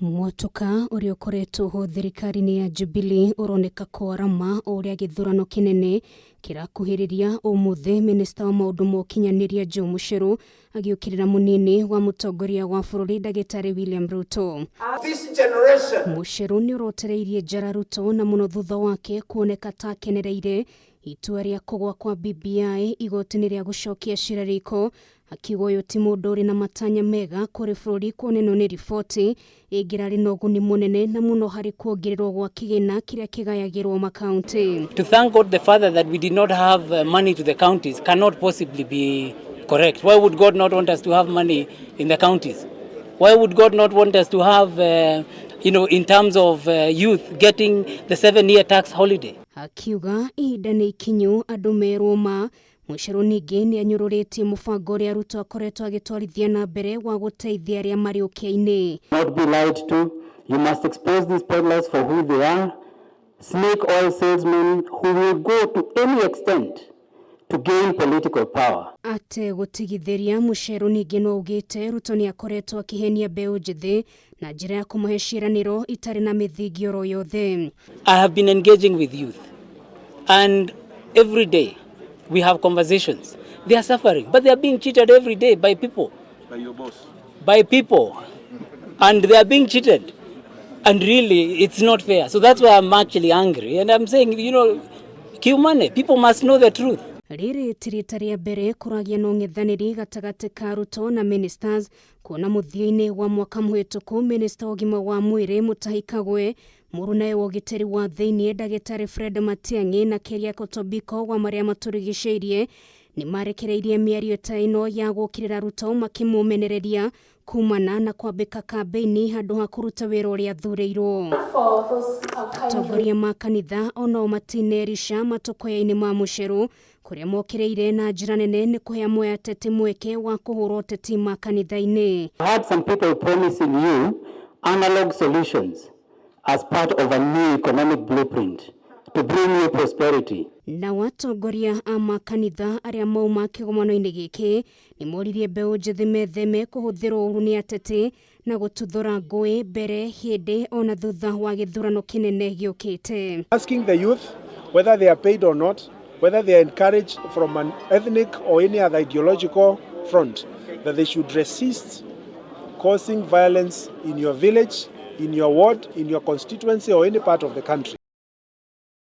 Mwatũka ũrĩa ũkoretwo ho thirikari-inĩ ya Jubilee ũroneka kwarama o ũrĩa gĩthurano kĩnene kĩrakuhĩrĩria. Ũmũthĩ minista wa maũndũ ma ũkinyanĩria Joe Mucheru agĩũkĩrĩra mũnini wa mũtongoria wa bũrũri Ndagĩtarĩ William Ruto. This generation Mucheru nĩ ũrotereirie njara Ruto na mũno thutha wake kuoneka ta akenereire itua rĩa kũgwa kwa BBI igoti-inĩ rĩa gũcokia cira riko, akiuga ũyũ ti mũndũ ũrĩ na matanya mega kũrĩ bũrũri, kuona ĩno nĩ riboti ĩngĩrarĩ na ũguni mũnene na mũno harĩ kuongererwo gwa kĩgĩna kĩrĩa kĩgayagĩrwo makaunti. To thank God the Father that we did not have money to the counties cannot possibly be correct. Why would God not want us to have money in the counties? Why would God not want us to have, in terms of youth getting the 7-year tax holiday? Akiuga ihinda nĩ ikinyu andũ merwo ma. Mucheru ningĩ nĩ anyũrũrĩtie mũbango ũrĩa Ruto akoretwo agĩtwarithia na mbere wa gũteithia arĩa marĩ ũkĩa-inĩ. Not be lied to. You must expose these peddlers for who they are. Snake oil salesmen who will go to any extent to gain political power. Ategũtigithĩria, Mucheru ningĩ no augĩte Ruto nĩ akoretwo akĩhenia mbeũ njĩthĩ na njĩra ya kũmahe ciĩranĩro itarĩ na mĩthingi oro yothe. I have been engaging with youth, and every day we have conversations. They are suffering, but they are being cheated every day by people. By your boss. By people. And they are being cheated. And really, it's not fair. So that's why I'm actually angry. And I'm saying, kiumane, people must know the truth. Rĩrĩ ti rita rĩa mbere kũragĩa na ũng'ethanĩri gatagatĩ ka Ruto na ministers, kuona mũthia-inĩ wa mwaka mũhĩtũku minista wa ũgima wa mwĩrĩ Mutahi Kagwe, mũrũnawe wa ũgitĩri wa thĩiniĩ Ndagĩtarĩ Fred Matiang'i na Keriako Tobiko wa marĩa matũrigicĩirie nĩ marekereirie mĩario ta ĩno ya gũkĩrĩra Ruto, makĩmũmenereria kumana na kwambĩka kambĩini handũ ha kũruta wĩra ũrĩa athurĩirwo. Atongoria ma kanitha onao matinerisha matũkũya-inĩ ma Mucheru, kũrĩa mokĩrĩire na njĩra nene nĩ kũhe amwe ateti mweke wa kũhũra ũteti makanitha-inĩ. I had some people promising you analog solutions as part of a new economic blueprint to bring you prosperity. Nao atongoria a makanitha arĩa mauma kĩgomano-inĩ gĩkĩ nĩ moririe mbeũ njĩthĩ metheme kũhũthĩrwo ũru nĩ ateti na gũtuthũra ngũĩ mbere, hĩndĩ ona thutha wa gĩthurano kĩnene gĩũkĩte. Asking the youth, whether they are paid or not, whether they are encouraged from an ethnic or any other ideological front, that they should resist causing violence in your village, in your ward, in your constituency, or any part of the country.